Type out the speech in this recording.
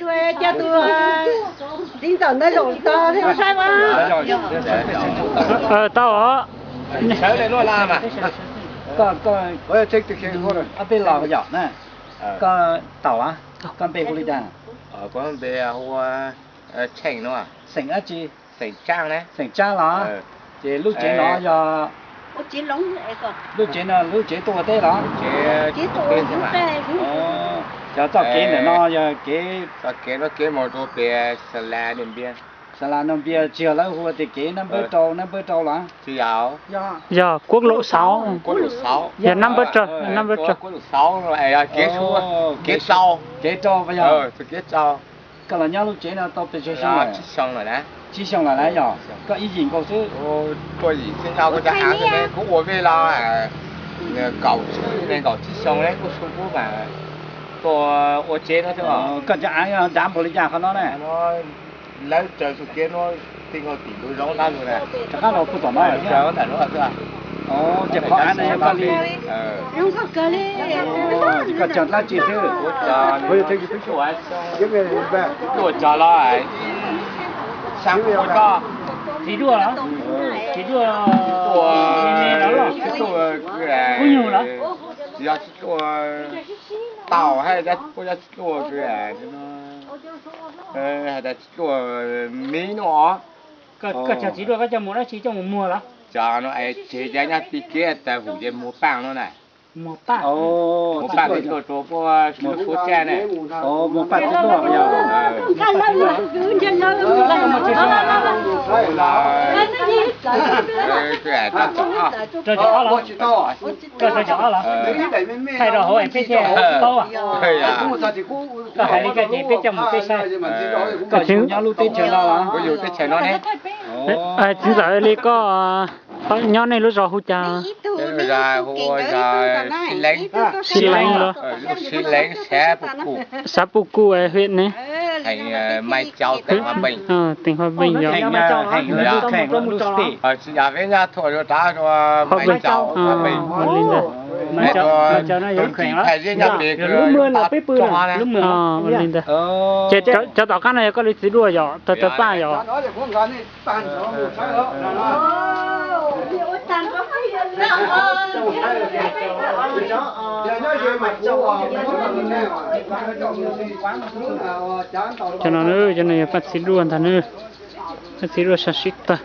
Coj tus txiv ntxawm ntawd zaum tos thiab saib mas. Tau os. Ob peb los yom na. Koj tau, koj npe hu li cas? Xeem dab tsi? Xeem Tsab los? Ces lub tsev no yog, lub tsev no lub tsev tuaj ua teb los? Cov txoj kev ntawm no yog kev, kev no kev mus rau pem Xas Las Naj Npias, tsis yog lawv hu tias kev Naj Npawb Rau, Naj Npawb Rau los? Yog Kuab Laum Xauv, yog Naj Npawb Rau, Naj Npawb Rau. Kev rau, kev rau yog. Koj los nyob lub tsev no tau pes tsawg xyoo lawm? Tsib xyoo lawm na yog? Koj ib yim nkaus xwb? Kuv ua vej los kaum tsib, kaum tsib xyoo kuj su kub mas tuaj ua tsev no. Koj cov av nrad npaum li cas qhov no na? Lawv raws su kev no, ti nkaus tim ntug zoov ntag lug na. Rov qab los puag tom no lawm thiab? Ces qhov av no yog koj li? Koj cog dab tsi xwb? Tuaj cog los, xya puas ko, txiv duaj los? Txiv duaj, txiv duaj, tsis yog txiv duaj tau, puab yog txiv duaj, hais tias txiv duaj miv no. Koj cog txiv duaj koj coj mus dab tsi, coj mus muag los? Cov no es tseg cov nyob tim kev taw hum ces muag paj no na. Muag paj, muag paj tuaj rau puab suav tsaj ne. Muag paj txiv duaj yog. Rau caum ob los? Rau caum ob los? Thaij rau hauv es peb thiaj paub. Koj hais li koj ces peb coj mus peb saib. Koj tseem nyob lub teb chaws no los? Txiv ntxawm li koj nyob nej lub zos hu cas? Xib Leeb los? Xav Puj Kuj, hwm ne? Teem Huaj Npeej yog. Huaj Npeej, ua li ntawd. Ces cov tom qab no yog koj li txiv duaj yom, tawg tawg paj yom? Cov no, cov no yog paj txiv duaj ntag na. Paj txiv duaj sab sib tawg.